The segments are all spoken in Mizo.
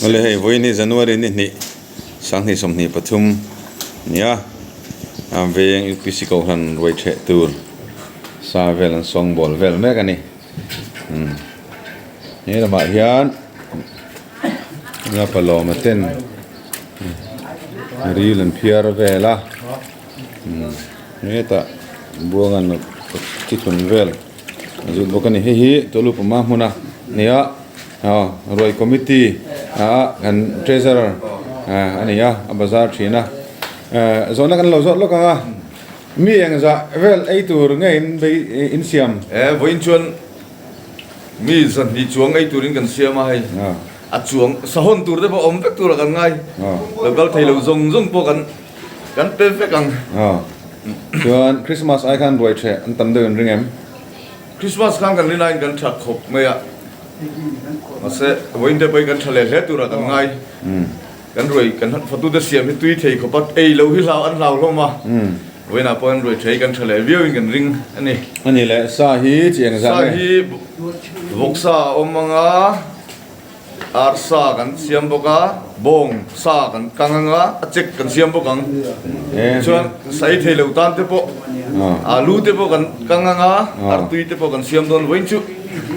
Awle hei vawiin hi January ni hnih sanghnih 23 nia a veng UPC kohhran ruai theh tur sa vel an sawngbawl vel mek a ni umm he lamah hian nia palawma ten ril an phiar vel a umm hetah buangan chi thun vel a zut bawk a ni hei hi tawlhupama hmuna nia aw ruai committee ah kan treasurer a ni a a bazar thin a zawhna kan lo zawt lawk ang a mi eng zah vel ei tur nge in bei in siam e vawiin chuan mi zahnih chuang ei turin kan siam a hei a chuang sahawn tur te pawh awm vek tura kan ngai lo kal thei lo zawng zawng pawh kan kan pe vek ang chuan Christmas ai khan ruai theh an tam deuh in ring em? Christmas khan kan rinaiin kan tha khawp mai a, mahse vawiin te pawhin kan tha leh hle turah kan ngai. Kan ruai kan fatute siam hi tui thei khawp a, ei lo hi hlau an hlau hlawm a, vawiinah pawh hian ruai tha hi kan tha leh viauin kan ring a ni. A ni le, sa hi chi eng zah nge? Sa hi vawksa a awm ang a. Arsa kan siam bawk a, bawng sa kan kang ang a, a chek kan siam bawk ang. Chuan sai thei lo tan te pawh alu te pawh kan kang ang a, artui te pawh kan siam dawn vawiin chu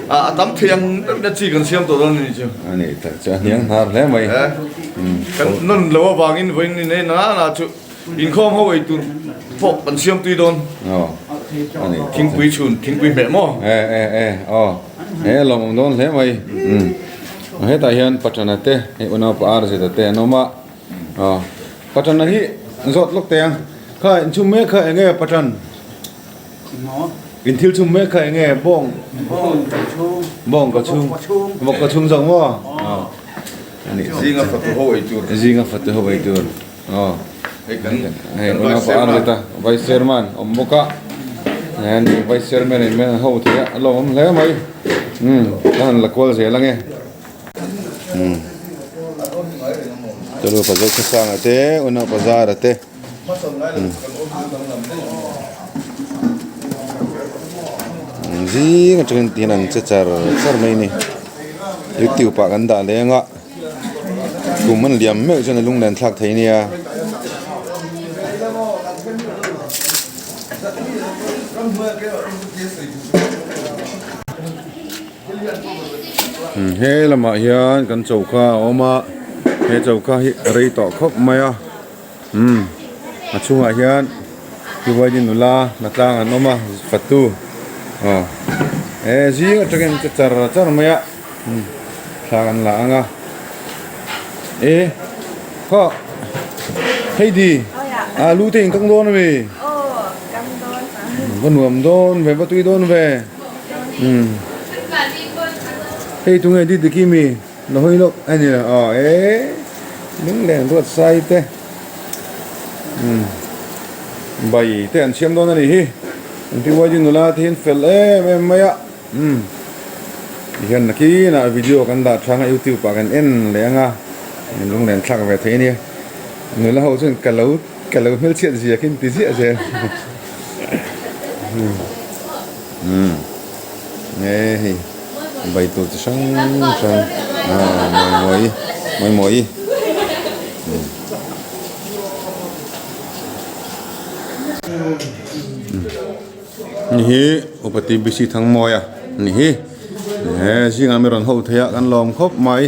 a tam thei ang ber na chi kan siam tawh dawn a ni chu. A ni tak chu a hniang hnar hle mai. Kan nawn lo avangin vawiin ni nei na na chu inkhawm ho ei tur pawh kan siam tui dawn. Thingpui chhun, thingpui hmeh maw? E e e aw. He lawm awm dawn hle mai umm hetah hian Paṭana te hei unaupa Arzeta te an awm a aw Paṭana hi zawt lawk teh ang kha inchhung mek kha eng nge Paṭan in thil chhung mek kha eng nge bawng bawng ka chhung bawk ka chhung zawk maw aw zinga fatu ho ei tur zinga fatu ho ei tur Aw hei kan hei unaupa Arjita vice chairman awm bawk a he ni vice chairman in men ho thei a a lawmawm hle mai umm ka han la kual zel ange umm tulu pa Zokhawsanga te unaupa Zara te umm zing atangin tihian an che char char mai a ni youtube ah kan dah leng a. Kum an liam meuh chuan a lunglen thlak thei nia. He lamah hian kan choka a awm a he choka hi a rei tawh khawp mai a umm a chhungah hian Tiwaini nula hnatlang an awm a fatu aw he zing atangin che char char mai a. Thla kan la ang a e khaw Heidi alu te in kang dawn ami va nuam dawn ve va tui dawn ve umm hei tunge di diki mi la hawi lawk a ni lo aw e lunglen ruat sai te umm bai te an siam dawn a nih hi an PYD nula te hi an fel em em mai a. Umm tihian nakinah video kan dah thang a youtube ah kan en leh ang a lunglen thlak ve thei a nia nula ho chuan ka lo ka lo hmelchhiat zia khi an ti ziah zel umm nge hei bai tur chi hrang hrang ah mawi mawi mawi mawi. Ni hi upa TBC Thangmawia a ni hi he zingah mi rawn ho thei a kan lawm khawp mai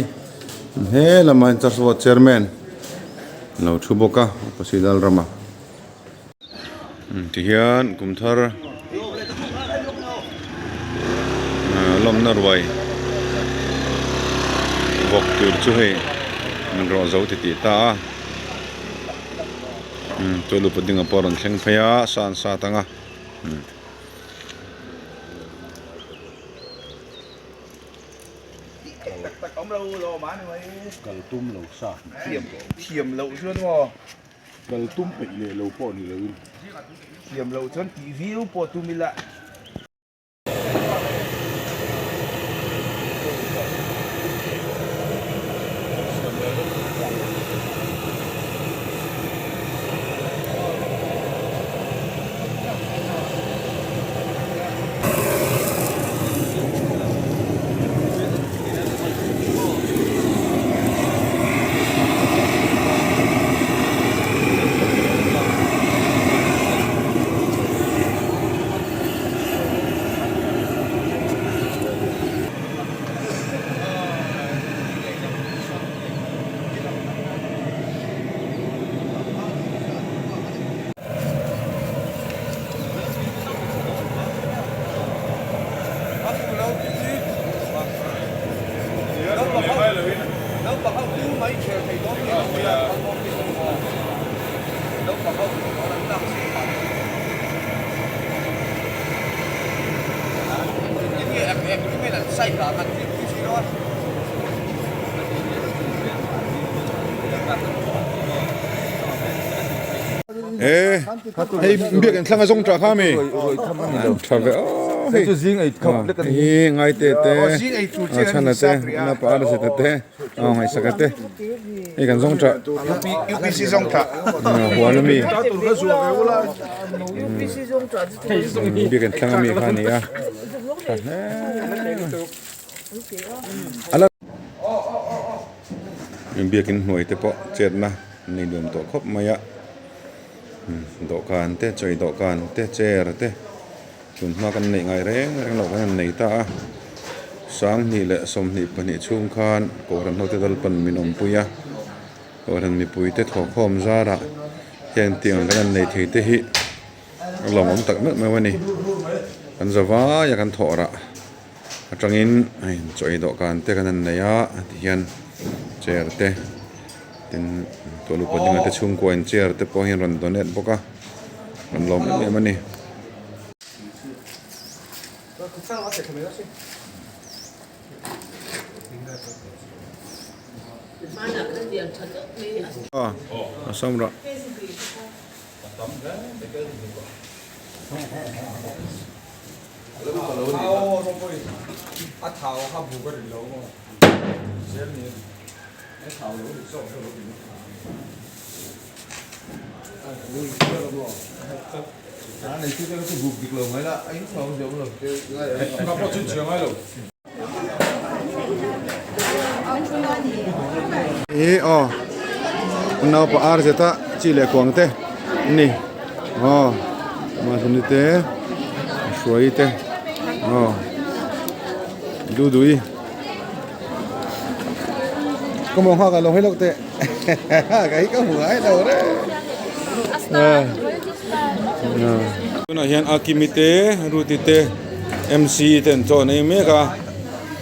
he lamah hian church board chairman a lo thu bawk a upa Sidal Rama tihian kum thar. Lawmna ruai vawk tur chu hei an rawh zo ti tih ta a umm chu lupa dinga pawh a rawn thleng phei a sa an sat ang a umm. Kal tum peih leh lo pawh ni loin. Thiam loh chuan tih viau pawh tum ila. E hei biak in thlang a zawng tah kha mi tha ve aw hei chu zing ei khawp lek ani hi ngai te te a chhan a te na pa a se te te a ngai sak a te hei kan zawng tah UPC zawng tah huan ami biak in thlang ami kha ani a tha hle ala biak in hnuai te pawh chetna nei nuam tawh khawp mai a. Dawhkan te chawi dawhkan te chair te tunhma kan neih ngai reng reng loh kan han nei ta a sanghnih leh 22 chhung khan kohhran hote lalpan min awmpui a kohhran mipui te thawhkhawm zarah heng tiang kan han nei thei te hi a lawmawm tak meuh meuh a ni kan za vai a kan thawh rah atangin hei chawi dawhkan te kan han nei a tihian chair te. Tin, tual upa dinga te chhungkua in chair te pawh hian rawn donate bawk a, rawn lawm em em a ni. A sam rah. Ih aw naupa ar zeta chi leh kuang te ani aw mahni te hruai te aw dudui. Ka mawng nghak a lo hawi loh teh ka hi ka hmu ngai lo reng tunah hian Akimi te Ruti te MC te an chaw an ei mek a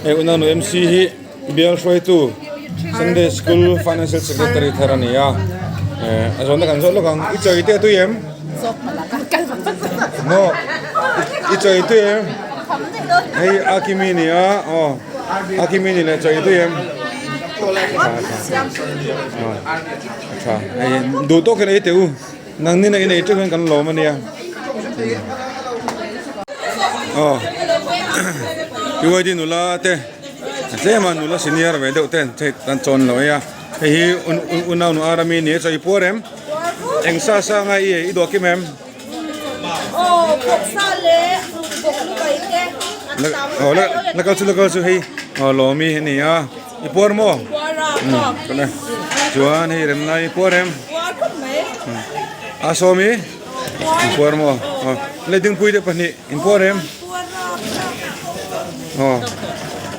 hei unau MC hi bial hruaitu Sunday School Financial Secretary thar a ni a a zawn na kan zawt lawk ang i chawi te a tui em maw i chawi tui em hei Akimi a ni a aw. A kimi ni leh chawi tui em? Tha hei duh tawk hian ei teh u nang nina in ei teuh hian kan lawm ania aw PYD nula te tlema nula senior ve deuh te hei an chawn lo ei a hei hi unau nu Arami ni a chawi puar em eng sa sa ngai i ei i duah kim em? La kal chu la kal chu hei lawmi hi ni a i puar maw chuan hei remna i puar em a sawmi i puar maw lei dingpui te pahnih in puar em aw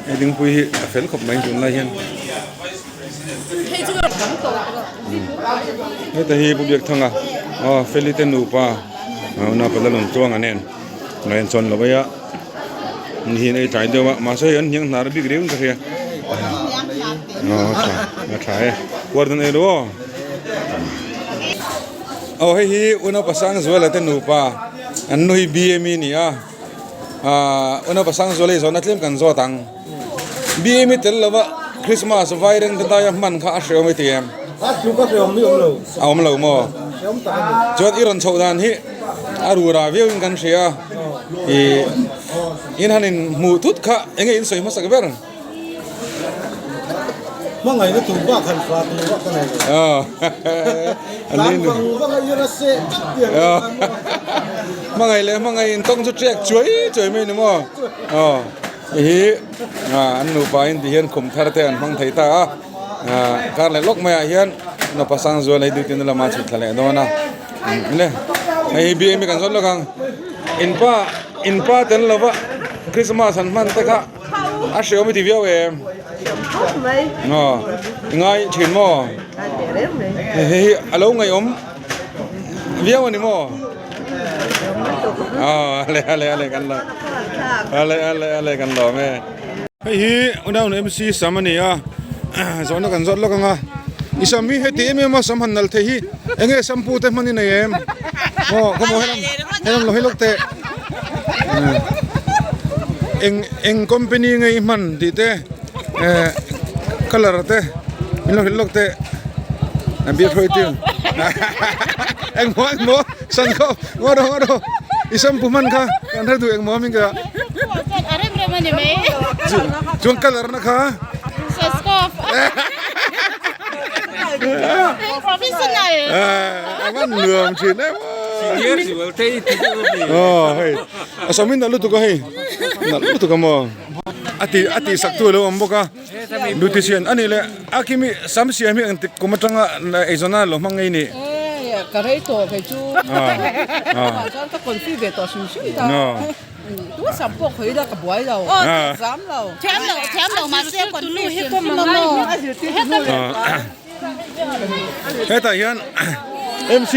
hei dingpui hi a fel khawp mai tunlai hian. Heta hi Pu Biakthanga aw Feli te nupa a unaupa Lalun Tluanga nen ngaih an chawn lo mai a. Ni hi an ei tlai deuh a mahse hei an hniang hnar bik riau in ka hria aw a tha a tha e warden ei lo aw aw hei hi unaupa Sangzuala te nupa an nu hi BME a ni a ah unaupa Sangzuala hi zawhna tlem kan zawt ang BME tel lova Christmas vaireng te daia hman kha a hreawm i ti em a awm lo maw chuan i rawn chhoh dan hi a rura viau in kan hria a. Ih in han in hmuh thut kha eng nge in sawi hmasak ber? Hmangaihna tur bak han fa tur bak ka nei lo. Tlan vang vang a ian a seh tlat tih ang kha maw? Hmangaih leh hmangaih in tawng chu ṭiak chuai chuai mai ni maw? Aw hi an nupa in ti hian khum thar te an hmang thei ta a, kar leh lawk maiah hian nupa Sangzuala hi duty na lama chhut thla leh dawn a. Le hei hi BM hi kan zawt lawk ang in pa in pa tel lova Christmas an hman te kha a hreawm i ti viau em aw i ngai thin maw hei hi a lo ngaihawm viau a ni maw aw ale ale ale kan lo ale ale ale kan lawm e. Hei hi unau MC sam a ni a, zawhna kan zawt lawk ang a, i sam hi heti em em a sam han nal thei hi eng nge shampoo te hman i nei em? Aw khawmaw helam helam lo hi lawk teh eng eng company nge i hman tih te eh colour te min lo hrilh lawk teh a biak hruai tir engmaw engmaw Sankhaw ngaw rawh ngaw rawh i shampoo hman kha kan hre duh engmaw hming ka A rem rem a ni mai. Chuan colour na kha Sascof. Professional. A van nuam thin em aw hei a sam hi nalh lutuk a hei nalh lutuk a maw a ti a tih sak tu a lo awm bawk a beautician a nih leh a kimi sam siam hi engtik kum atanga eizawn a lo hmang ngei ni ka rei tawh kei chu chuan ka confi ve tawh hrim hrim ta tu sam pawh khawi la ka buai lo zam lo thiam lo thiam lo mahse tunu hi kom lo hetah hian MC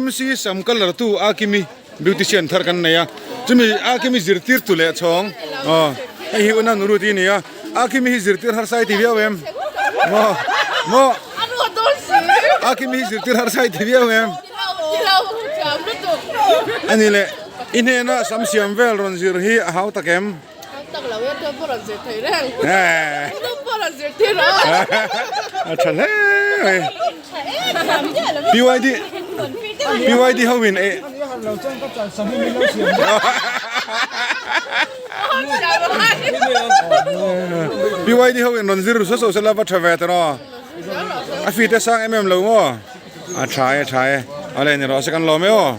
MC sam colour tu a kimi Beautician thar kan nei a, chumi a khi mi zirtir tu leh chhawng aw hei hi una nuru tih a ni a, a khi mi hi zirtir harsa i ti viau em maw maw a khi mi hi zirtir harsa i ti viau em a ni leh i hnena sam siam vel rawn zir hi a hau tak em. A tha hle mai. PYD PYD ho in e PYD ho in rawn zir ru saw saw sela va tha ve ta rawh. A fi te sang em em lo maw? A tha e a tha e. Awle ni rawh se kan lawm e aw.